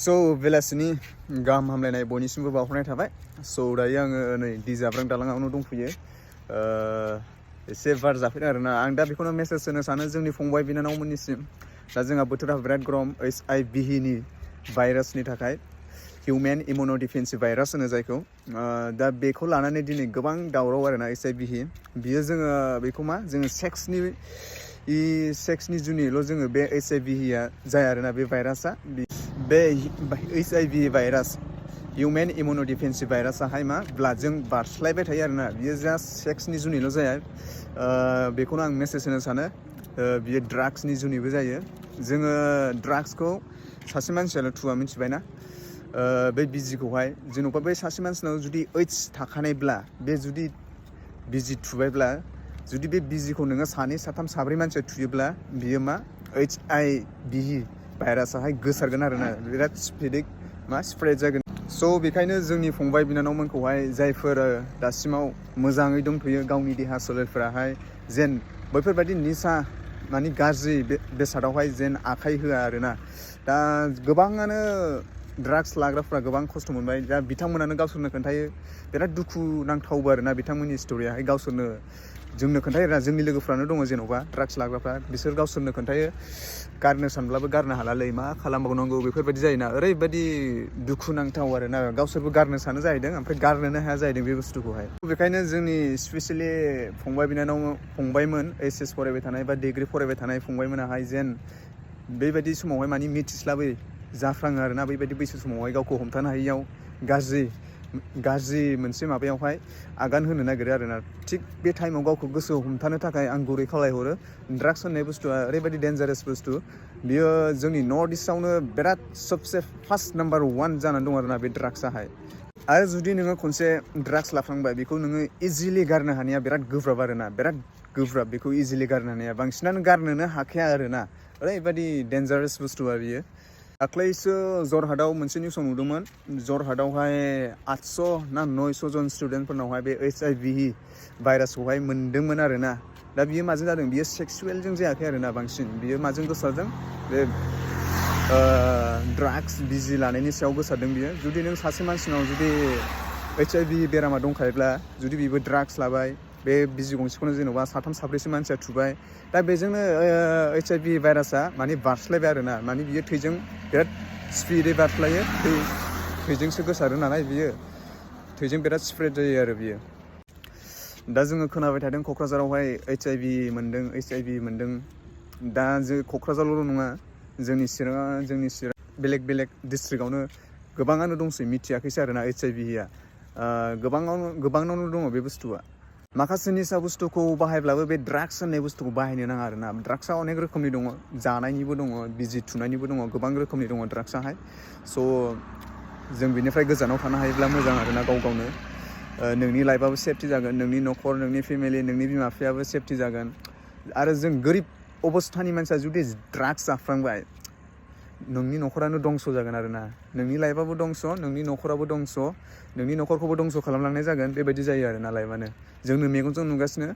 So बेलासिनि गाहाम हामलायनाय बयनिसिमबो बावहरनाय थाबाय। So दायो आङो नै जाब्रां दालाङावनो दंफैयो। एसे बार जाफैदों आरोना। आं दा बेखौनो मेसेज होनो सानो जोंनि फंबाय बिनानावमोननिसिम। दा जोंहा बोथोरा बिराद गरम HIV नि भाइरासनि थाखाय हिउमेन इम्युनो डिफेन्सिभ भाइरास होनो जायखौ। दा बेखौ लानानै दिनै गोबां दावराव आरोना HIV बियो जोङो बेखौ जोङो सेक्सनि जुनैल' जोङो बे HIV जाया आरोना बे भाइरासआ। बे HIV virus human immuno defensive भाइरासाहाय ब्लाडजों बारस्लायबाय थायो आरोना। बियो जास्ट सेक्सनि जुनैल' जाया। बेखौनो आं मेसेज होनो सानो बियो ड्राग्सनि जुनैबो जायो। जोङो ड्राग्सखौ सासे मानसियाल' थुवा मिथिबायना। बे बिजिखौहाय जेन'बा बै सासे मानसिनाव जुदि AIDS थाखानायब्ला बे जुदि बिजि थुबायब्ला जुदि बे बिजिखौ नोङो सानै साथाम साब्रै मानसिया थुयोब्ला बियो HIV भाइरासाहाय गोसारगोन आरोना। बिराद स्प्रेड जागोन। स' बेखायनो जोंनि फंबाय बिनानावमोनखौहाय जायफोर दासिमाव मोजाङै दंथ'यो गावनि देहा सोलेरफोराहाय जेन बैफोरबायदि निसा गाज्रि बेसादावहाय जेन आखाइ होआ आरोना। दा गोबाङानो ड्राग्स लाग्राफ्रा गोबां खस्थ' मोनबाय। दा बिथांमोनानो गावसोरनो खोन्थायो। बिराद दुखु नांथावबो आरोना बिथांमोननि स्ट'रियाहाय। गावसोरनो जोंनो खोन्थायो आरोना। जोंनि लोगोफ्रानो दङ जेन'बा ड्राग्स लाग्राफ्रा, बिसोर गावसोरनो खोन्थायो गारनो सानब्लाबो गारनो हालालै, मा खालामबावनांगौ बेफोरबायदि जायोना। ओरैबायदि दुखुनांथाव आरोना। गावसोरबो गारनो सानो जाहैदों, ओमफ्राय गारनोनो हाया जाहैदों बे बुस्थुखौहाय। बेखायनो जोंनि स्पेसियेलि फंबायमोन HS फरायबाय थानाय बा डिग्रि फरायबाय थानाय फंबायमोनाहाय जेन बेबायदि समावहाय मिथिस्लाबै जाफ्लाङो आरोना। बेबायदि बैसो समावहाय गावखौ हमथानो हायियाव गाज्रि मोनसे माबायावहाय आगान होनो नागिरो आरोना। थिग बे टाइमाव गावखौ गोसोआव हमथानो थाखाय आं गुरै खावलायहरो। ड्राग्स होननाय बुस्थुआ ओरैबायदि डेन्जारास बुस्थु। बियो जोंनि नर्थ इस्टआवनो बिराद सबसे फार्स्ट नाम्बार 1 जानानै दं आरोना बे ड्राग्सआहाय। आरो जुदि नोङो खनसे ड्राग्स लाफ्लांबाय बेखौ नोङो इजिलि गारनो हानाया बिराद गोब्राब आरोना। बिराद गोब्राब बेखौ इजिलि गारनो हानाया। बांसिनानो गारनोनो हाखाया आरोना। ओरैबायदि डेन्जारास बुस्थुआ बियो। दाख्लैसो जरहाटआव मोनसे निउसाव नुदोंमोन। जरहाटआवहाय 800 ना 900 जन स्टुडेन्टफोरनावहाय बे HIV भाइरासखौहाय मोनदोंमोन आरोना। दा बियो माजों जादों? बियो सेक्सुवेलजों जायाखै आरोना। बांसिन बियो माजों गोसारदों? बे ड्राग्स बिजि लानायनि सायाव गोसारदों बियो। जुदि नों सासे मानसिनाव जुदि HIV बेरामा दंखायोब्ला जुदि बेबो ड्राग्स लाबाय, बे बिजि गंसेखौनो जेन'बा साथाम साब्रैसो मानसिया थुबाय, दा बेजोंनो HIV भाइरासआ बारस्लायबाय आरोना। बियो थैजों बिराद स्पिडै बारस्लायो। थैजोंसो गोसारो नालाय बियो। थैजों बिराद स्प्रेड जायो आरो बियो। दा जोङो खोनाबाय थादों क'क्राझारावहाय HIV मोनदों। दा क'क्राझारल' नङा, जोंनि चिरां बेलेग डिस्ट्रिक्टआवनो गोबाङानो दंसै, मिथियाखैसो आरोना HIV गोबांनावनो दङ बे बुस्थुआ। माखासे निसा बुस्थुखौ बाहायब्लाबो बे ड्राग्स होननाय बुस्थुखौ बाहायनो नाङा आरोना। ड्राग्सआ अनेक रोखोमनि दङ, जानायनिबो दङ, बिजि थुनायनिबो दङ, गोबां रोखोमनि दङ ड्राग्सआहाय। स' जों बिनिफ्राय गोजानाव थानो हायोब्ला मोजां आरोना। गावनो नोंनि लाइफआबो सेफटि जागोन, नोंनि न'खर, नोंनि फेमिलि, नोंनि बिमा बिफायाबो सेफटि जागोन। आरो जों गोरिब अबस्थानि मानसिया जुदि ड्राग्स जाफ्लांबाय, नोंनि न'खरानो दंस' जागोन आरोना। नोंनि लाइफआबो दंस', नोंनि न'खराबो दंस', नोंनि न'खरखौबो दंस' खालामलांनाय जागोन। बेबायदि जायो आरोना लाइफआनो। जोंनो मेगनजों नुगासिनो।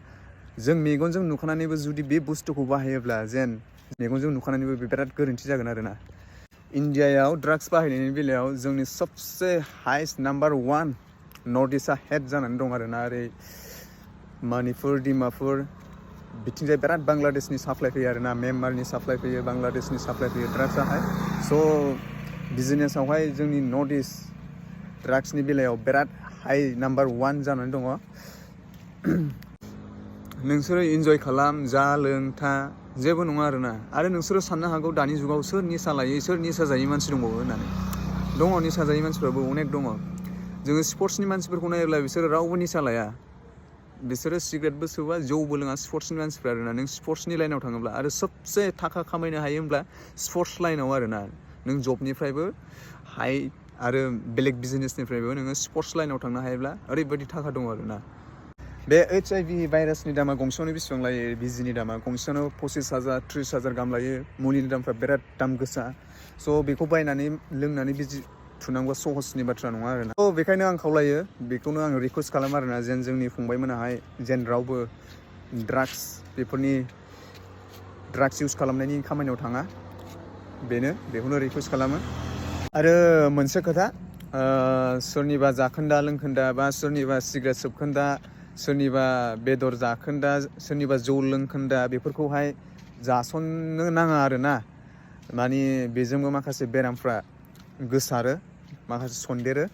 जों मेगनजों नुखानानैबो जुदि बे बुस्थुखौ बाहायोब्ला जेन मेगनजों नुखानानैबो बिराद गोरोन्थि जागोन आरोना। इन्डियायाव ड्राग्स बाहायनायनि बेलायाव जोंनि सबसे हाइस्ट नाम्बार 1 नर्थ इस्टआ हेड जानानै दं आरोना। ओरै मणिपुर, डिमापुर बिथिंजाय बिराद बांलादेशनि साप्लाइ फैयो आरोना। म्यानमारनि साप्लाइ फैयो, बांलादेशनि साप्लाइ फैयो ड्राग्सआहाय। स' बिजनेसावहाय जोंनि नर्थ इस्ट ड्राग्सनि बेलायाव बिराद हाइ नाम्बार 1 जानानै दङ। नोंसोरो इन्जय खालाम, जा लों था, जेबो नङा आरोना। आरो नोंसोरो साननो हागौ दानि जुगाव सोर निसा लायै, सोर निसा जायै मानसि दंबावो होननानै। दङ, निसा जायै मानसिफ्राबो अनेक दङ। जोङो स्पर्ट्सनि मानसिफोरखौ नायोब्ला बिसोरो रावबो निसा लाया। बिसोरो सिगारेटबो सोबा, जौबो लोङा स्पर्ट्सनि मानसिफ्रा आरोना। नों स्पर्ट्सनि लाइनाव थाङोब्ला आरो सबसे थाखा खामायनो हायो होमब्ला स्पर्ट्स लाइनाव आरोना। नों जबनिफ्रायबो हाइ आरो बेलेग बिजनेसनिफ्रायबो नोङो स्पर्ट्स लाइनाव थांनो हायोब्ला ओरैबायदि थाखा दङ आरोना। बे HIV भाइरासनि दामा गंसेयावनो बेसेबां लायो? बिजिनि दामा गंसेयावनो 25,000 30,000 गाहाम लायो। मुलिनि दामफ्रा बिराद दाम गोसा। स' बेखौ बायनानै लोंनानै बिजि थुनांगौआ सहसनि बाथ्रा नङा आरोना। स' बेखायनो आं खावलायो, बेखौनो आं रिकुवेस्ट खालामो आरोना, जेन जोंनि फंबायमोनाहाय जेन रावबो ड्राग्स इउस खालामनायनि खामानियाव थाङा। बेखौनो रिकुवेस्ट खालामो। आरो मोनसे खोथा सोरनिबा जाखोन्दा लोंखोन्दा बा सोरनिबा सिगारेट सोबखोन्दा सोरनिबा बेदर जाखोन्दा सोरनिबा जौ लोंखोन्दा बेफोरखौहाय जासननो नाङा आरोना। मानि बेजोंबो माखासे बेरामफ्रा गोसारो, माखासे सन्देरो।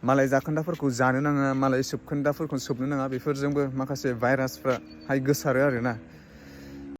मालाय जाखोन्दाफोरखौ जानो नाङा, मालाय सोबखोन्दाफोरखौ सोबनो नाङा, बेफोरजोंबो माखासे भाइरासफ्राहाय गोसारो आरोना।